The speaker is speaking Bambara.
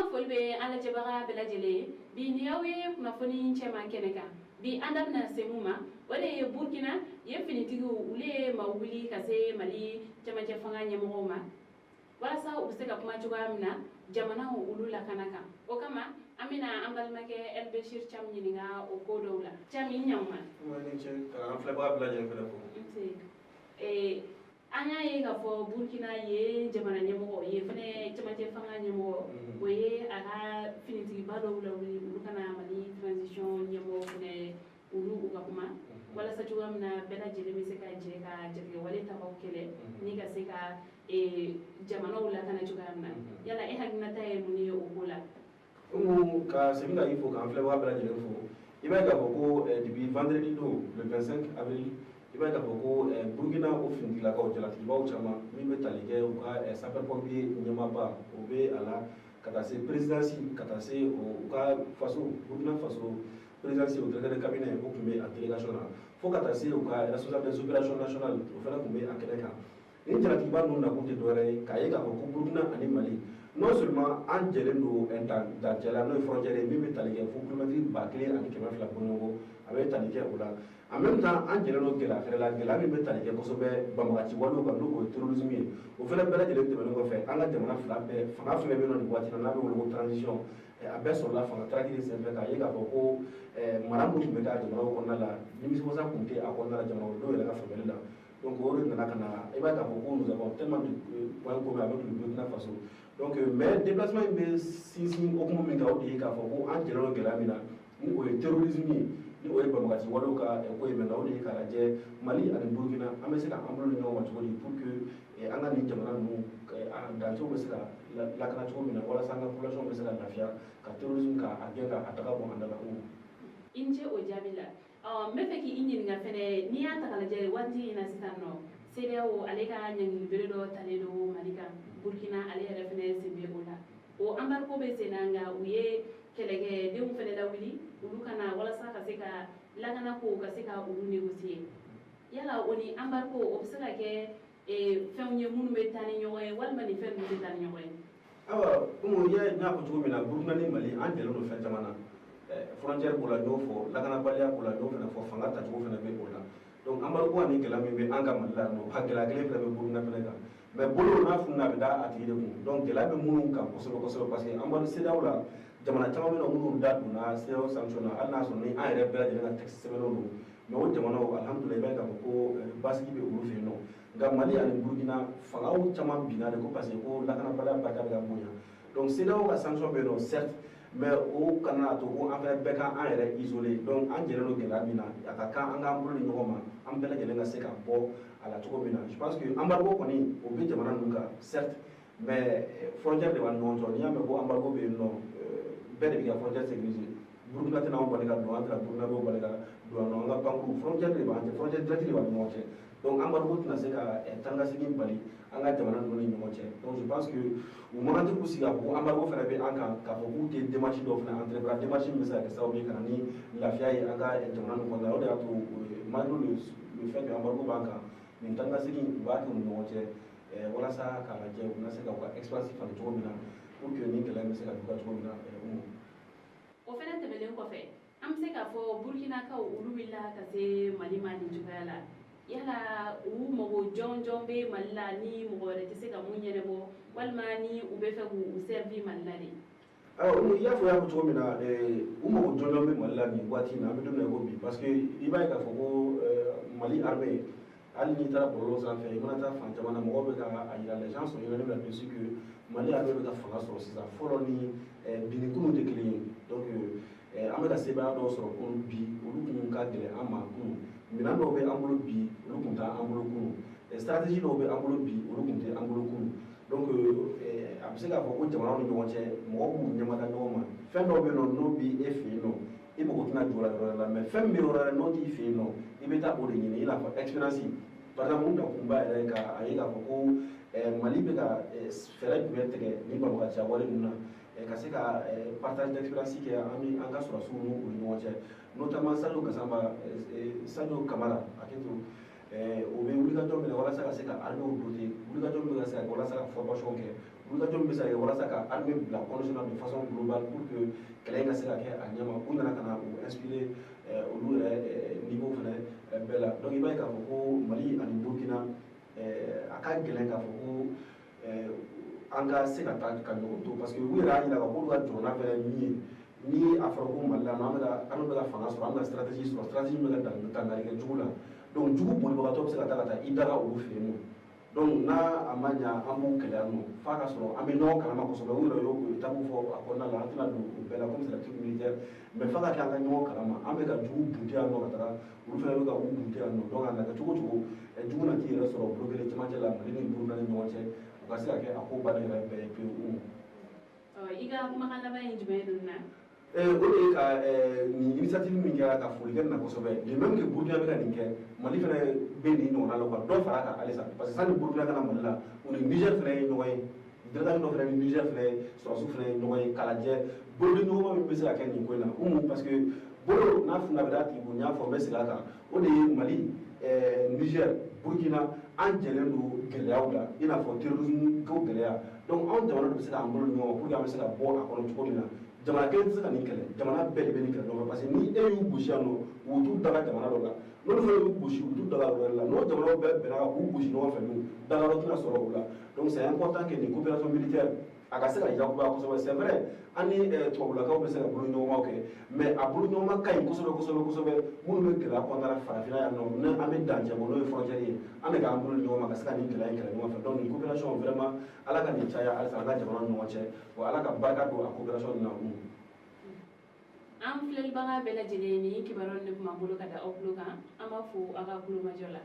An ka foli bɛ an lajɛbaga bɛɛ lajɛlen ye. Bi ni aw ye kunnafoni cɛman kɛnɛ kan, bi an da bɛna se mun ma, o de ye Burkina ye finitigiw, olu ye ma wuli ka se Mali cɛmancɛ fanga ɲɛmɔgɔw ma, walasa u bɛ se ka kuma cogoya min na jamanaw olu lakana kan. O kama, an bɛna an balimakɛ Elbechir Cham ɲininka o ko dɔw la. Cham, i ɲankuma. Ka an filɛbaga bɛɛ lajɛlen fɛnɛ fo. Nse. An y'a ye k'a fɔ Burkina ye jamana ɲɛmɔgɔ ye fɛnɛ, cɛmancɛ fanga ɲɛmɔgɔ, o ye a ka finitigiba dɔw lawuli, olu kana Mali transition ɲɛmɔgɔ fɛnɛ, olu u ka kuma, walasa cogoya min na bɛɛ lajɛlen bɛ se ka jɛ ka jatigɛwale tabaw kɛlɛ ni ka se ka jamanaw lakana cogoya min na. Yala e hakilinata ye mun ye o ko la? Umu, ka segin ka i fo, k'an filɛbaga bɛɛ lajɛlen fo. I b'a ye k'a fɔ ko depuis vendredi don, le 25 avril, i b'a ye k'a fɔ ko Burkina o finitigilakaw jalatigibaw caman min bɛ tali kɛ u ka sapeur pompier ɲɛmaaba, o bɛ a la, ka taa se présidence, ka taa se u ka faso, Burkina Faso présidence, o directeur de cabinet, o tun bɛ a délégation na, fo ka taa se u ka responsable des opérations nationales, o fana tun bɛ a kɛnɛ kan. Nin jalatigiba ninnu nakun tɛ dɔwɛrɛ ye k'a ye k'a fɔ ko Burkina ani Mali, non seulement an jɛlen don dancɛ la, n'o ye frontière ye min bɛ tali kɛ fo kilomɛtiri 1200 bɔɲɔgɔnko, a bɛ tali kɛ o la. En même temps, an jɛlen don gɛlɛya fɛnɛ la, gɛlɛya min bɛ tali kɛ kosɛbɛ banbagaci walew kan, n'o o ye terrorisme ye. O fɛnɛ bɛɛ lajɛlen tɛmɛnen kɔfɛ, an ka jamana fila bɛɛ fanga fɛnɛ bɛ yen nɔ nin waati la, n'a bɛ wele ko transition, a bɛɛ sɔrɔla fanga taraki de senfɛ, k'a ye k'a fɔ ko mara min tun bɛ kɛ a jamanaw kɔnɔna la, nimisiwasa tun tɛ a kɔnɔna la jamanadenw yɛrɛ ka faamuyali la. Donc o de nana ka na, i b'a ye k'a fɔ ko nous avons tellement de points communs avec le Burkina Faso. Donc mais déplacement in bɛ sinsin hokumu min kan, o de ye k'a fɔ ko an jɛlen don gɛlɛya min na, ni o ye terrorisme ye, ni o ye banbagaci walew ka ko ye. Maintenant, o de ye k'a lajɛ Mali ani Burkina, an bɛ se ka an bolo di ɲɔgɔn ma cogo di pour que an ka nin jamana ninnu dancɛw bɛ se ka lakana cogo min na, walasa an ka population bɛ se ka lafiya, ka terrorisme ka a gɛn ka a daga bɔ an da la. I ni ce o jaabi la. Ɔ, n bɛ fɛ k'i ɲininka fɛnɛ, n'i y'a ta k'a lajɛ waati in na sisan nɔ, CEDEAO ale ka ɲangili bere dɔ talen don Mali kan, Burkina ale yɛrɛ fɛnɛ sen bɛ o la. O embargo bɛ sen na, nka u ye kɛlɛkɛdenw fɛnɛ lawuli, olu kana walasa ka se ka lakana ko ka se ka olu négocier. Yala o ni embargo, o bɛ se ka kɛ fɛnw ye minnu bɛ taa ni ɲɔgɔn ye, walima nin fɛn ninnu tɛ taa ni ɲɔgɔn ye? Ayiwa Umu, i y'a ye, n y'a fɔ cogo min na, Burkina ni Mali, an jɛlen don fɛn caman na. Frontière b'o la, n y'o fɔ, lakanabaliya b'o la, n y'o fana fɔ, fanga tacogo fana bɛ o la. Donc embargo ani gɛlɛya min bɛ an ka Mali la yan nɔ, a gɛlɛya kelen fana bɛ Burkina fana kan. Mais bolo n'a fununa, a bɛ da a tigi de kun. Donc gɛlɛya bɛ minnu kan kosɛbɛ kosɛbɛ, parce que embargo CEDEAO la, jamana caman bɛ yen nɔ minnu da donna CEDEAO sanction na, hali n'a sɔrɔ ni an yɛrɛ bɛɛ lajɛlen ka texte sɛbɛnnen don. Mais o jamanaw, alhamdulilayi, i b'a ye k'a fɔ ko basigi bɛ olu fɛ yen nɔ. Nka Mali ani Burkina, fangaw caman binna de ko parce que ko lakanabaliya barika bɛ ka bonya. Donc CEDEAO ka sanction bɛ yen nɔ, certes, mais o kana to ko an fana bɛɛ ka an yɛrɛ isolé. Donc an jɛlen don gɛlɛya min na, a ka kan an k'an bolo di ɲɔgɔn ma, an bɛɛ lajɛlen ka se ka bɔ a la cogo min na. Je pense que embargo kɔni, o bɛ jamana ninnu kan, certes, mais frontière de b'an ni ɲɔgɔn cɛ. N'i y'a mɛn ko embargo bɛ yen nɔ, bɛɛ de bɛ ka frontière sécuriser. Burkina tɛna anw bali ka don, an tɛna Burkinabɛw bali ka don yan nɔ. An ka pankuru, frontière de b'an cɛ, frontière directe de b'an ni ɲɔgɔn cɛ. Donc embargo tɛna se ka taa ni ka segin bali an ka jamana ninnu ni ɲɔgɔn cɛ. Donc je pense que u man kan tɛ k'u sigi k'a fɔ ko embargo fana bɛ an kan, k'a fɔ k'u tɛ démarche dɔw fana entreprendre, démarche min bɛ se ka kɛ sababu ye ka na ni lafiya ye an ka jamana ninnu kɔnɔna la. O de y'a to, malgré le fait que embargo b'an kan, nin taa ni ka segin u b'a kɛ u ni ɲɔgɔn cɛ, walasa k'a lajɛ u bɛna se ka u ka expérience falen cogo min na, pour que nin gɛlɛya bɛ se ka juguya cogo min na. O fana tɛmɛnen kɔfɛ, an bɛ se k'a fɔ Burukinakaw, olu wulila ka se Mali ma nin cogoya la. Yala u mago jɔn jɔn bɛ Mali la ni mɔgɔ wɛrɛ tɛ se ka mun ɲɛnabɔ, walima ni u bɛ fɛ k'u servir Mali la de? Ayiwa, i y'a fɔ, i y'a fɔ cogo min na, u mago jɔnjɔn bɛ Mali la nin waati in na, an bɛ don min na i ko bi, parce que i b'a ye k'a fɔ ko Mali armée, hali n'i taara bɔlɔlɔ sanfɛ, i mana taa fan caman na, mɔgɔw bɛ ka a yira, les gens sont unanimes là-dessus que Mali armée bɛ ka fanga sɔrɔ sisan. Fɔlɔ ni bi ni kunun tɛ kelen ye. Donc an bɛ ka sebaaya dɔw sɔrɔ kunun bi, olu kun ka gɛlɛn an ma kunun. Minɛn dɔw bɛ an bolo bi, olu kun t'an bolo kunun. Stratégie dɔw bɛ an bolo bi, olu kun tɛ an bolo kunun. Donc a bɛ se k'a fɔ ko jamanaw ni ɲɔgɔn cɛ, mɔgɔw b'u ɲɛmada ɲɔgɔn ma. Fɛn dɔw bɛ yen nɔ, n'o b'i e fɛ yen nɔ, i mago tɛna jɔ o la yɔrɔ wɛrɛ la, mais fɛn min bɛ yɔrɔ wɛrɛ, n'o t'i fɛ yen nɔ, i bɛ taa o de ɲini, i n'a fɔ expérience par exemple. U nakunba yɛrɛ ye ka a ye k'a fɔ ko Mali bɛ ka fɛɛrɛ jumɛn tigɛ ni banbagaciya wale ninnu na, ka se ka partage d'expérience kɛ an ni an ka sɔrɔdasiw n'u ni ɲɔgɔn cɛ, notamment Sadio Gassama, Sadio Kamara, hakɛ to, o bɛ wulikajɔ min na walasa ka se ka armée doter, wulikajɔ min bɛ ka se ka kɛ walasa ka formation kɛ. Wulikajɔ min bɛ se ka kɛ walasa ka armée bila condition na de façon globale pour que kɛlɛ in ka se ka kɛ a ɲɛma, u nana ka na u inspirer olu yɛrɛ niveau fɛnɛ bɛɛ la. Donc i b'a ye k'a fɔ ko Mali ani Burkina, a ka gɛlɛn k'a fɔ ko an ka se ka taa ka ɲɔgɔn to, parce que u yɛrɛ y'a jira k'a fɔ k'olu ka jamana fɛnɛ min ye, ni a fɔra ko Mali la, an bɛ ka an bɛ ka fanga sɔrɔ, an bɛ ka stratégie sɔrɔ, stratégie min bɛ ka dankari kɛ jugu la. Donc jugu bolibagatɔ bɛ se ka taa ka taa i daga olu fɛ yen nɔ. Donc n'a a ma ɲa an b'u kɛlɛ yan nɔ, f'a ka sɔrɔ an bɛ ɲɔgɔn kalama kosɛbɛ. U yɛrɛ y'o étape fɔ a kɔnɔna la, an tɛna don o bɛɛ la comme c'est la truc militaire, mais f'a ka kɛ an ka ɲɔgɔn kalama. An bɛ ka jugu bunte yan nɔ ka taga, olu fana bɛ ka u bunte yan nɔ. Donc a na kɛ cogo o cogo, jugu na t'i yɛrɛ sɔrɔ bolo kelen cɛmancɛ la Mali ni Burukina ni ɲɔgɔn cɛ, o ka se ka kɛ a ko bannen yɛrɛ bɛɛ ye pewu. I ka kumakan laban ye jumɛn ye ninnu na? O de ye ka nin initiative min kɛra, ka foli kɛ nin na kosɛbɛ. De même que Burukina bɛ ka nin kɛ, Mali fana bɛ nin ɲɔgɔnna la, u ka dɔ fara a kan halisa, parce que sani Burukina ka na Mali la, u ni Niger fana ye ɲɔgɔn ye, délégation dɔ fana ni Niger fana ye, sɔrɔdasiw fana ye ɲɔgɔn ye, k'a lajɛ bolodiɲɔgɔnma min bɛ se ka kɛ nin ko in na. Umu, parce que bolo n'a funna a bɛ d'a tigi kun, n y'a fɔ, n bɛ segin a kan, o de ye Mali, Niger, Burkina, an jɛlen don gɛlɛyaw la, i n'a fɔ terrorisme ko gɛlɛya. Donc anw jamana de bɛ se k'an bolo di ɲɔgɔn ma pour que an bɛ se ka bɔ a kɔnɔ cogo min na. Jamana kelen tɛ se ka nin kɛlɛ, jamana bɛɛ de bɛ nin kɛlɛ ɲɔgɔn fɛ, parce que ni e y'u gosi yan nɔ, u t'u daga jamana dɔ la, n'olu fana y'u gosi, u t'u daga yɔrɔ wɛrɛ la. N'o jamanaw bɛɛ bɛnna kan k'u gosi ɲɔgɔn fɛ dun, dagayɔrɔ tɛna sɔrɔ o la. Donc c'est important que nin coopération militaire a ka se ka yakubaya kosɛbɛ. C'est vrai, an ni tubabulakaw bɛ se ka boloɲɔgɔnmaw kɛ, mais a boloɲɔgɔnma ka ɲi kosɛbɛ kosɛbɛ kosɛbɛ. Minnu bɛ gɛlɛya kɔnɔna la farafinna yan nɔ, ni an bɛ dancɛ bɔ, n'o ye frontière ye, an bɛ k'an bolo di ɲɔgɔn ma ka se ka nin gɛlɛya in kɛlɛ ɲɔgɔn fɛ. Donc nin coopération vraiment, Ala ka nin caya halisa an ka jamanaw ni ɲɔgɔn cɛ, wa Ala ka barika don a coopération nin na. An filɛlibaga bɛɛ lajɛlen, ni kibaruyaw de tun b'an bolo ka da aw tulo kan. An b'a fo aw ka kulomajɔ la.